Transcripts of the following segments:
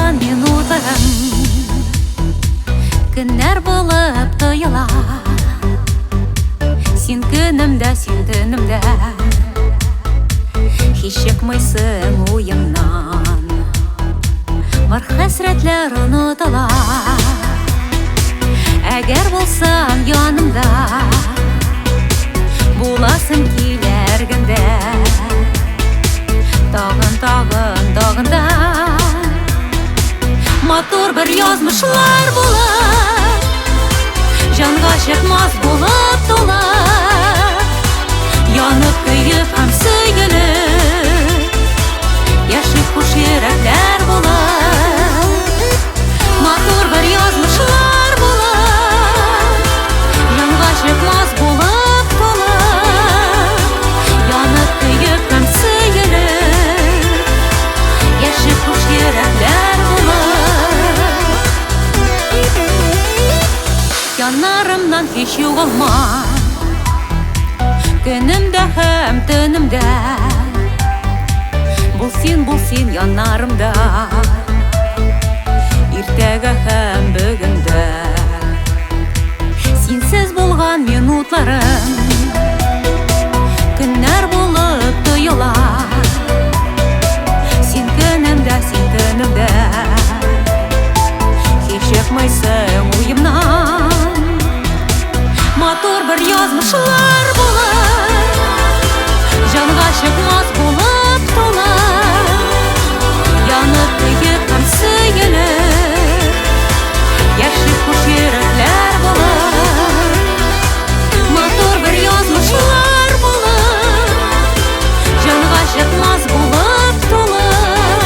булган минутларым көннәр булып тоела. Син көнемдә, син төнемдә, һич чыкмыйсың уемнан. Бар хәсрәтләр онытыла, әгәр булсаң янымда, буласың киләр көндә. Тагын, тагын, тагын да матур бер язмышлар булып, җанга чыкмас булып тулып, янып көеп һәм сөелеп, яши хуш йөрәкләр булып, матур бер язмышлар булып, җанга чыкмас булып тулып, янып көеп һәм сөелеп, яши хуш йөрәкләр булып. Яннарымнан һич югалма, көнемдә һәм төнемдә, бул син, бул син яннарымда, иртәгә һәм бүгендә. Синсез булган минутларым көннәр булып тоела. Син көнемдә, син төнемдә, һич чыкмыйсың уемнан. Матур бер язмышлар булып, җанга чыкмас булып тулып, янып көеп һәм сөелеп, яши хуш йөрәкләр булып, матур бер язмышлар булып, җанга чыкмас булып тулып,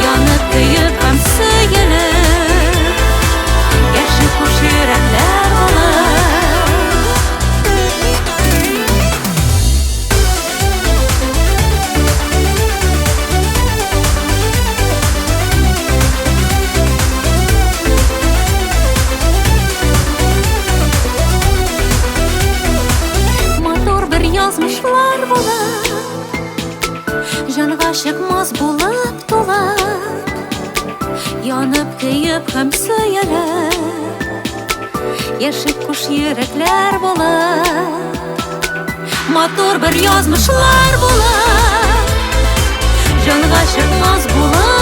янып көеп һәм сөелеп, яши хуш йөрәкләр булып. Матур бер язмышлар булып, җанга чыкмас булып тулып, янып көеп һәм сөелеп, яши куш йөрәкләр булып, матур бер язмышлар булып, җанга чыкмас булып.